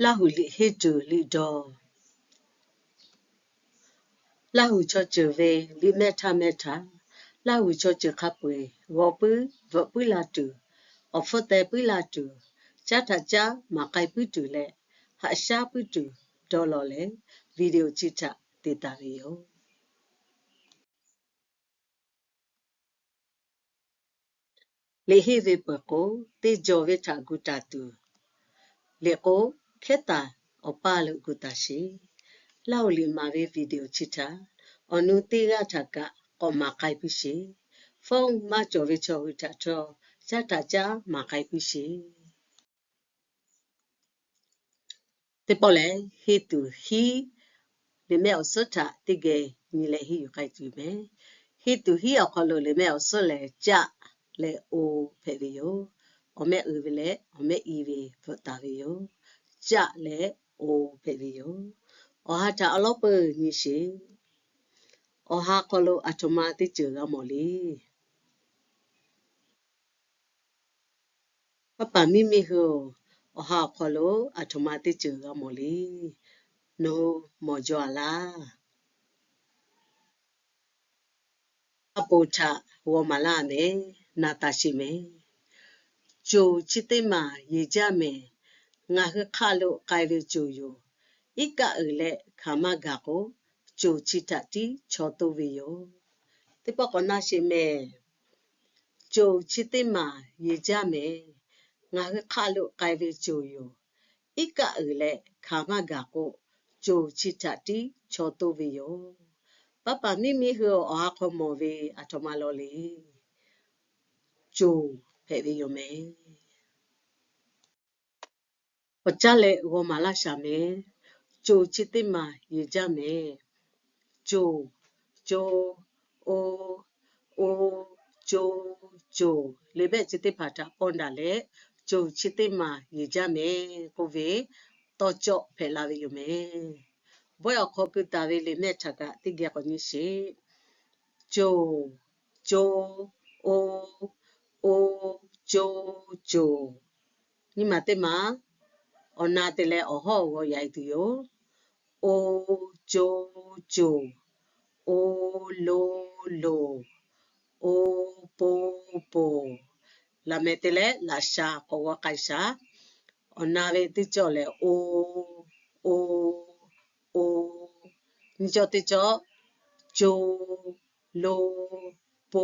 Laˇ huˍ liꞈ henˇ tuˬ liꞈ daw. Laˇ huˍ chaw ceuˬ ve liꞈ mehˆ htaˇ mehˆ htaꞈ, Laˇ huˍ chaw ceuˬ hk'a peu-eˬ g'aw puiˉ bvuhꞈ puiˉ la tuˬ, awˬ hpfuhˇ teh puiˉ la tuˬ, caˉ htaꞈ caˉ maˍ k'ai puiˉ tuˬ leh, haꞈ shaˉ puiˉ tuˬ dawˇ law leh, video chi htaꞈ te taˍ ve yoˬ. Liꞈ henˇ ve peuˬ k'o, teˇ jawˬ ve htaꞈ gu taˍ tuˬ, liꞈ k'o, hkehˉ taˍ awˬ paˇ lo gu taˍ sheˍ. Laˇ huˍ liꞈ maˍ ve video chi htaꞈ awˬ nu teˇ g'aˇ htaꞈ kaꞈ k'awꞈ maˍ k'ai piˇ sheˍ. Phone maˇ cawˬ ve chaw hui htaꞈ htawˇ, caˉ htaꞈ caˉ maˍ k'ai piˇ sheˍ. Teˇ pawˆ lehˬ, henˇ tuˬ hiˉ liꞈ mehˆ awˬ suhˉ htaꞈ teˇ geh nyi leh henˇ yuˬ k'ai tuˬ mehˍ. Henˇ tuˬ hiˉ awˬ hk'aw lo liꞈ mehˆ awˬ suhˉ lehˬ, caˆ leh o hpehꞈ ve yoˬ. Awˬ mehˆ uiˍ ve leh awˬ mehˆ i ve bvuhꞈ taˍ ve yoˬ. Caˆ leh o hpehꞈ ve yoˬ. Awˬ ha htaꞈ awˬ lawˉ peuˬ nyi sheˍ. Awˬ ha hk'aw lo aˬ htoꞈ ma teˇ ceuˬ g'a mawˬ le. Paˉ paˍ miˇ miˇ hui-oˬ, awˬ ha awˬ hk'aw lo aˬ htoꞈ ma teˇ ceuˬ g'a mawˬ le. Nawˬ hui mawˬ jaw a laˇ. A poˍ htaꞈ g'aw maˍ laˇ mehˍ, na taˍ sheˍ mehˍ. Coˬ chi teˇ maˬ yeˬ jaˇ mehˍ. Ngaˬ hui hk'aˆ lo k'ai ve coˬ yoˬ. Iˉ kaˆ uiˍ leh hkanˍ maˇ gaˬ k'o, coˬ chi htaꞈ tiˉ chaw toˇ ve yoˬ. Teˇ pawˆ k'awꞈ na sheˍ mehˍ. Coˬ chi teˇ maˬ yeˬ jaˇ mehˍ. Ngaˬ hui hk'aˆ lo k'ai ve coˬ yoˬ. Iˉ kaˆ uiˍ leh hkanˍ maˇ gaˬ k'o, coˬ chi htaꞈ tiˉ chaw toˇ ve yoˬ. Paˉ paˍ miˇ miˇ hui awˬ ha hk'aw mawˬ ve aˬ htoꞈ ma law le. Coˬ hpehꞈ ve yoˬ mehˍ. Awˬ caˉ leh g'aw maˍ laˇ shaˍ mehˍ. Coˬ chi teˇ maˬ yeˬ jaˇ mehˍ. Coˬ, co, o, o, co, coˬ. Liꞈ mehˆ chi teˇ hpaˍ htaꞈ pawˇ daꞈ leh, coˬ chi teˇ maˬ yeˬ jaˇ mehˍ k'oˆ ve tawˇ cawˆ hpehꞈ la ve yoˬ mehˍ. Bawehˇ awˬ hk'aw keu taˍ ve liꞈ mehˆ htaꞈ kaꞈ teˇ geh k'awꞈ nyi sheˍ. Coˬ, co, o, o, co, coˬ. Nyi maˬ teˇ maˬ, awˬ na te leh awˬ hawˉ g'aw yaꞈ e tuˬ yoˬ. O, co, coˬ. O, lo, loˬ. O, po, poˬ. Laꞈ mehˍ te leh laꞈ sha k'awꞈ g'aw k'ai shaˍ. Awˬ na ve teˇ cawˬ lehˬ, o, o, o. Nyiˇ cawˬ teˇ cawˬ, co, lo, po.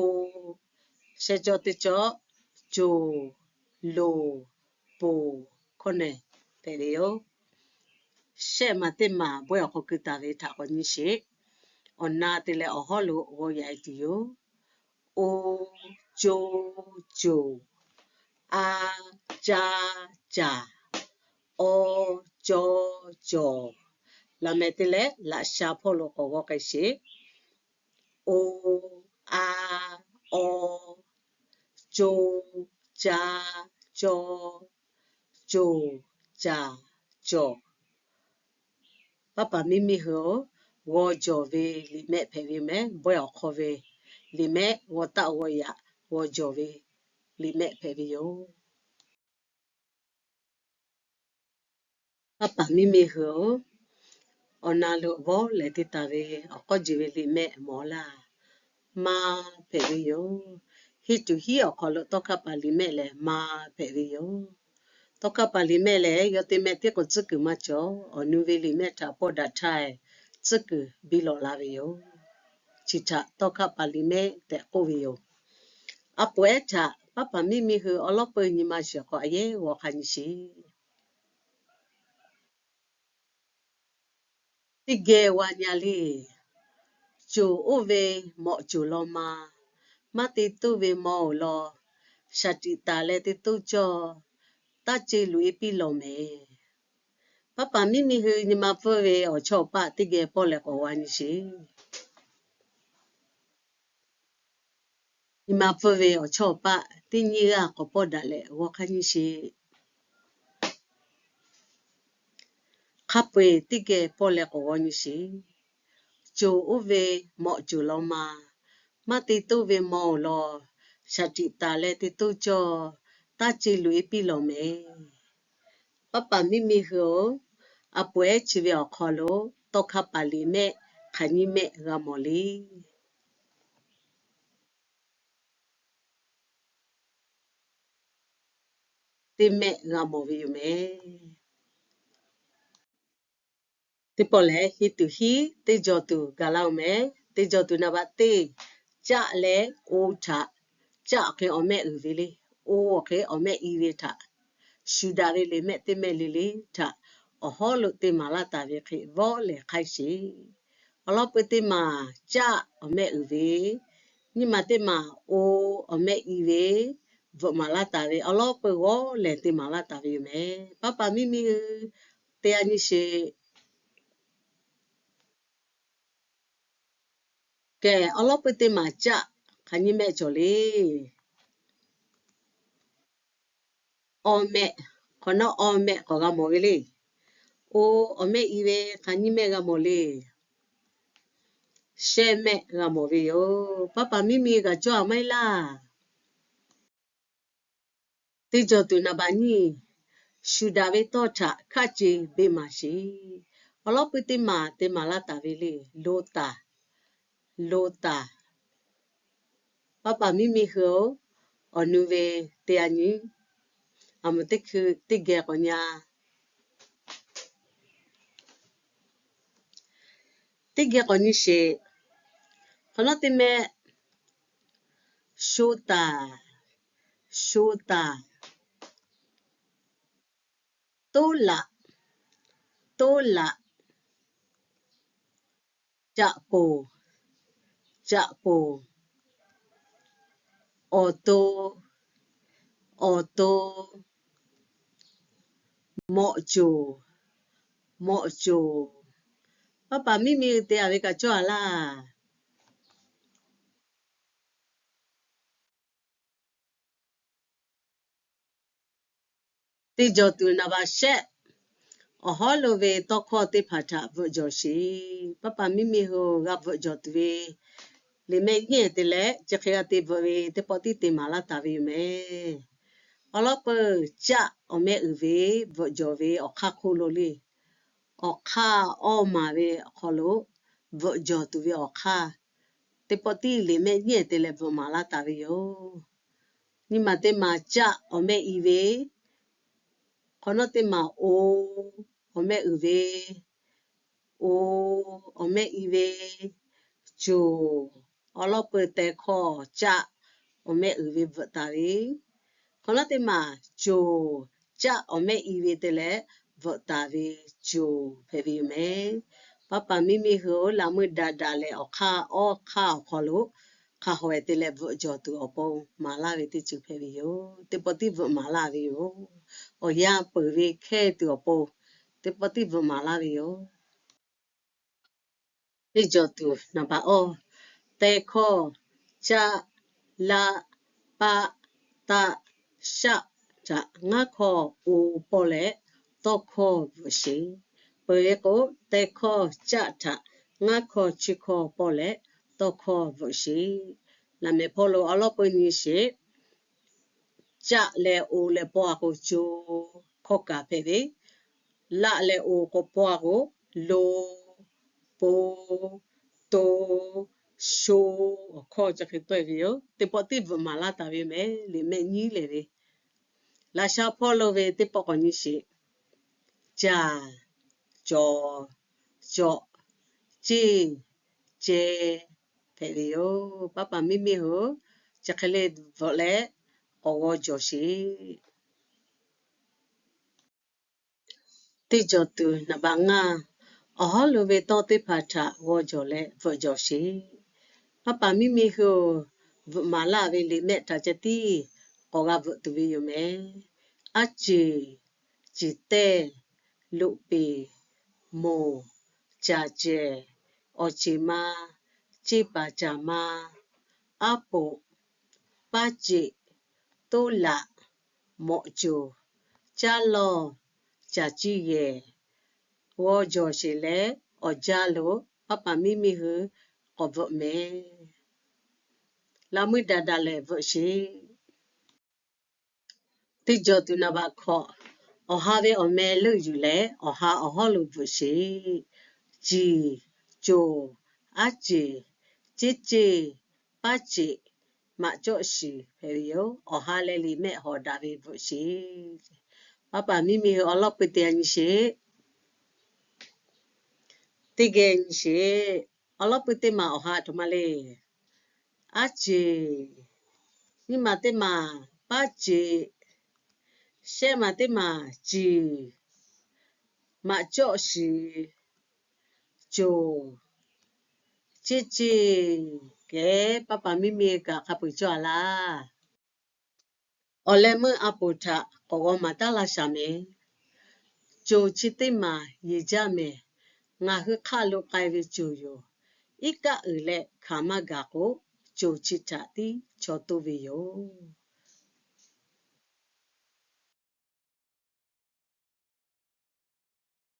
Shehˆ cawˬ teˇ cawˬ, coˬ, loˬ, poˬ. Hkawˇ nehˬ hpehꞈ ve yoˬ. Shehˆ maˬ teˇ maˬ bawehˇ awˬ hk'aw keu taˍ ve htaꞈ k'awꞈ nyi sheˍ. Awˬ na te leh awˬ hawˉ lo g'aw yaꞈ e tuˬ yoˬ. O, co, coˬ. A, ca, caˬ. Aw, caw, cawˬ. Laꞈ mehˍ te leh laꞈ sha hpawˇ lo k'awꞈ g'aw k'ai sheˍ. O, a, aw, co, ca, caw, coˬ, caˬ, cawˬ. Paˉ paˍ miˇ miˇ hui-oˬ, g'aw jawˬ ve liꞈ mehˆ hpehꞈ ve yoˬ mehˍ. Bawehˇ awˬ hk'aw ve liꞈ mehˆ g'aw taˆ g'aw yaꞈ g'aw jawˬ ve liꞈ mehˆ hpehꞈ ve yoˬ. Paˉ paˍ miˇ miˇ hui-oˬ, awˬ na lo vawˇ lehˬ te taˍ ve awˬ k'awˇ jeˬ ve liꞈ mehˆ mawˬ laˇ. Ma hpehꞈ ve yoˬ. Hiˇ tuˬ hiˉ awˬ hk'aw lo tawˇ hkaˆ paˍ liꞈ mehˆ lehˬ ma hpehꞈ ve yoˬ. Tawˇ hkaˆ paˍ liꞈ mehˆ lehˬ, yawˇ teˇ mehˆ tiˉ k'o tcuhˉ kuiˬ maˇ cawˬ. Awˬ nu ve liꞈ mehˆ htaꞈ pawˇ daꞈ htaˇ, tcuhˉ kuiˬ biˇ lawꞈ la ve yoˬ. Chi htaꞈ tawˇ hkaˆ paˍ liꞈ mehˆ tehꞈ k'oˆ ve yoˬ. A poˍ ehˉ htaꞈ paˉ paˍ miˇ miˇ hui awˬ lawˉ peu nyi ma shiˍ k'o a yehˉ g'aw hk'a nyi sheˍ. Teˇ geh g'a nyi le. Coˬ oˇ ve mawꞈ coˬ law ma, maˇ te toˇ ve maw oˬ law, shaˍ tiꞈ taˍ leh te toˇ cawˇ, taˇ ce luꞈ e piˇ lawˬ mehˍ. Paˉ paˍ miˇ miˇ hui nyi ma pfuhˇ ve awˬ chawˇ awˬ paˆ teˇ geh pawˇ leh k'awꞈ g'a nyi sheˍ. Nyi ma pfuhˇ ve awˬ chawˇ awˬ paˆ teˇ nyiˇ g'aˇ k'awꞈ pawˇ daꞈ leh g'aw hk'a nyi sheˍ. Hk'a peu-eˬ teˇ geh pawˇ leh k'awꞈ g'a nyi sheˍ. Coˬ oˇ ve mawꞈ coˬ law ma, maˇ te toˇ ve maw oˬ law, shaˍ tiꞈ taˍ leh te toˇ cawˇ, taˇ ce luꞈ e piˇ lawˬ mehˍ. Paˉ paˍ miˇ miˇ hui-oˬ, a pawehˉ chi ve awˬ hk'aw lo tawˇ hkawˇ paˍ liꞈ mehˆ hk'aˬ nyiˇ mehˆ g'a mawˬ le. Teˇ mehˆ g'a mawˬ ve yoˬ mehˍ. Teˇ pawˆ lehˬ, henˇ tuˬ hiˉ teˇ jaw tuˬ gaˬ laˇ-oˬ mehˍ. Teˇ jaw tuˬ naˍ baꞈ teˇ, caˆ leh o htaꞈ, caˆ awˬ hk'e awˬ mehˆ uiˍ ve le, o awˬ hk'e awˬ mehˆ i ve htaꞈ shu daꞈ ve liꞈ mehˆ teˇ mehˆ le le htaꞈ awˬ hawˉ lo te maˍ laˇ taˍ ve hk'e vawˆ lehˬ hk'aiˇ sheˍ. Awˬ lawn peuˬ teˇ maˬ caˆ awˬ mehˆ uiˍ ve, nyiˇ maˬ teˇ maˬ o awˬ mehˆ i ve bvuhꞈ maˍ laˇ taˍ ve awˬ lawn peuˬ g'awˇ lehˬ te maˍ laˇ taˍ ve yoˬ mehˍ. Paˉ paˍ miˇ miˇ hui te a nyi sheˍ. Kehˬ, awˬ lawn peuˬ teˇ maˬ caˆ hk'aˬ nyiˇ mehˆ cawˬ le. Awˬ mehˆ, hk'awꞈ nawˉ awˬ mehˆ k'awꞈ g'a mawˬ ve le. O awˬ mehˆ i ve hk'aˬ nyiˇ mehˆ g'a mawˬ le. Shehˆ mehˆ g'a mawˬ ve yoˬ. Paˉ paˍ miˇ miˇ g'a cawˇ a maˇ heˆ laˇ. Teˇ jaw tuˬ naˍ baꞈ nyiˇ, shu daꞈ ve tawˇ htaꞈ hkaˆ ce beˇ maˍ sheˍ. Awˬ lawn peuˬ teˇ maˬ te maˍ laˇ taˍ ve le, lo taˍ, lo taˍ. Paˉ paˍ miˇ miˇ hui-oˬ, awˬ nu ve teˇ a nyi, a mvuh teˇ hkui teˇ geh k'awꞈ nyi a. Teˇ geh k'awꞈ nyi sheˍ. Hk'awꞈ nawˉ teˇ mehˆ, sho taˍ, sho taˍ. Toˇ laꞈ, toˇ laꞈ. Caˆ poˍ, caˆ poˍ. Awˬ to, awˬ to. Mawꞈ coˬ, mawꞈ coˬ. Paˉ paˍ miˇ miˇ hui te a ve kaꞈ cawˇ a laˇ. Teˇ jaw tuˬ naˍ baꞈ shehˆ, awˬ hawˉ lo ve tawˇ hkawˇ teˇ hpaˍ htaꞈ bvuhꞈ jawˬ sheˍ. Paˉ paˍ miˇ miˇ hui g'a bvuhꞈ jawˬ tuˬ ve liꞈ mehˆ nyiˇ ehˍ te leh chi hk'e g'a te bvuhꞈ ve teˇ pawˆ tiˉ te maˍ laˇ taˍ ve yoˬ mehˍ. Awˬ lawn peuˬ caˆ awˬ mehˆ uiˍ ve bvuhꞈ jawˬ ve awˬ hk'aˇ hk'oˆ lo le, awˬ hk'aˇ awˇ maˍ ve awˬ hk'aw lo bvuhꞈ jawˬ tuˬ ve awˬ hk'aˇ teˇ pawˆ tiˉ liꞈ mehˆ nyiˇ ehˍ te leh bvuhꞈ maˍ laˇ taˍ ve yoˬ. Nyiˇ maˬ teˇ maˬ caˆ awˬ mehˆ i ve, hk'awꞈ nawˉ teˇ maˬ o awˬ mehˆ uiˍ ve, o awˬ mehˆ i ve, coˬ. Awˬ lawn peuˬ teh hkawˇ caˆ awˬ mehˆ uiˍ ve bvuhꞈ taˍ ve, hk'awꞈ nawˉ teˇ maˬ coˬ, caˆ awˬ mehˆ i ve te leh bvuhꞈ taˍ ve coˬ hpehꞈ ve yoˬ mehˍ. Paˉ paˍ miˇ miˇ hui-oˬ, laꞈ meuˇ daꞈ daꞈ leh awˬ hk'aˇ awˇ hk'aˇ awˬ hk'aw lo hk'a haweh te leh bvuhꞈ jawˬ tuˬ awˬ pon maˍ laˇ ve teˇ ceuˬ hpehꞈ ve yoˬ. Teˇ pawˆ tiˉ bvuhꞈ maˍ laˇ ve yoˬ. Awˬ yanˇ peuˬ ve hkehˇ tuˬ awˬ pon teˇ pawˆ tiˉ bvuhꞈ maˍ laˇ ve yoˬ. Teˇ jaw tuˬ naˍ baꞈ awˇ, teh hkawˇ caˆ, laˆ, paˆ, taˆ, shaˆ htaꞈ ngaˉ hkawˇ o pawˇ leh tawˇ hkawˇ bvuhꞈ sheˍ. Peuˬ ve k'o, teh hkawˇ caˆ htaꞈ ngaˉ hkawˇ chi hkawˇ pawˇ leh tawˇ hkawˇ bvuhꞈ sheˍ. Laꞈ mehˍ hpawˇ lo awˬ lawn peuˬ nyi sheˍ. Caˆ leh o leh pawˇ a k'o co, hkawˇ kaˍ hpehꞈ ve. Laˆ leh o k'o pawˇ a k'o lo, po, to, sho, awˬ hkawˇ chi hk'e tawˆ e ve yoˬ. Teˇ pawˆ tiˉ bvuhꞈ maˍ laˇ taˍ ve mehˍ, liꞈ mehˆ nyiˇ lehˬ ve. Laꞈ sha hpawˇ lo ve teˇ pawˆ k'awꞈ nyi sheˍ. Caˬ, cawˬ, cawꞈ, ceˇ, ceh hpehꞈ ve yoˬ. Paˉ paˍ miˇ miˇ hui chi hk'e le bvuhꞈ leh k'awꞈ g'aw jawˬ sheˍ. Teˇ jaw tuˬ naˍ baꞈ ngaˇ, awˬ hawˉ lo ve tawˇ teˇ hpaˍ htaꞈ g'aw jawˬ leh bvuhꞈ jawˬ sheˍ. Paˉ paˍ miˇ miˇ hui-oˬ, bvuhꞈ maˍ laˇ ve liꞈ mehˆ htaꞈ ceh tiˉ k'awꞈ g'a bvuhꞈ tuˬ ve yoˬ mehˍ. Aˉ ceˬ, ceˬ tehˇ, loꞈ peˍ, moˬ, caˬ cehˬ, awˬ ceˬ ma, ceˇ paˍ caˬ ma, aˉ poꞈ, paˇ ceꞈ, toˇ laꞈ, mawꞈ coˬ, caˉ lawˇ, caˬ ciˇ yehˬ, g'aw jawˬ sheˍ leh awˬ jaˇ lo paˉ paˍ miˇ miˇ hui k'awꞈ bvuhꞈ mehˍ. Laꞈ meuˇ daꞈ daꞈ lehˬ bvuhꞈ sheˍ. Teˇ jaw tuˬ naˍ baꞈ hkawꞈ, Awˬ ha ve awˬ meh leuˆ yuˬ leh, awˬ ha awˬ hawˉ lo bvuhꞈ sheˍ. Ciˍ, coˬ, aˉ ceˬ, ceˇ ceˇ, paˉ ceꞈ, maꞈ cawˆ shiˍ hpehꞈ ve yoˬ. Awˬ ha leh liꞈ mehˆ hawˍ daꞈ ve bvuhꞈ sheˍ. Paˉ paˍ miˇ miˇ hui awˬ lawˉ pui teˇ geh nyi sheˍ. Teˇ geh nyi sheˍ. Awˬ lawˉ pui teˇ maˬ awˬ ha htoꞈ ma le. Aˉ ceˬ. Nyiˇ maˬ teˇ maˬ paˉ ceꞈ. Shehˆ maˬ teˇ maˬ ciˍ. Maꞈ cawˆ shiˍ. Coˬ. Ceˇ ceˇ. Kehˬ, paˉ paˍ miˇ miˇ kaꞈ hk'a peu-eˬ cawˇ a laˇ. Awˬ leh meuˇ a poˍ htaꞈ k'awꞈ g'aw maˍ taˉ laˇ shaˍ mehˍ. Coˬ chi teˇ maˬ yeˬ jaˇ mehˍ. Ngaˬ hui hk'aˆ lo k'ai ve coˬ yoˬ. Iˉ kaˆ uiˍ leh hkanˍ maˇ gaˬ k'o, coˬ chi htaꞈ tiˉ chaw toˇ ve yoˬ.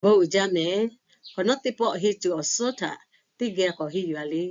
Bon uiˍ jaˇ mehˍ. Hk'awꞈ nawˉ teˇ pawˆ henˇ tuˬ awˬ suhˉ htaꞈ teˇ geh k'awꞈ henˇ yuˬ a le.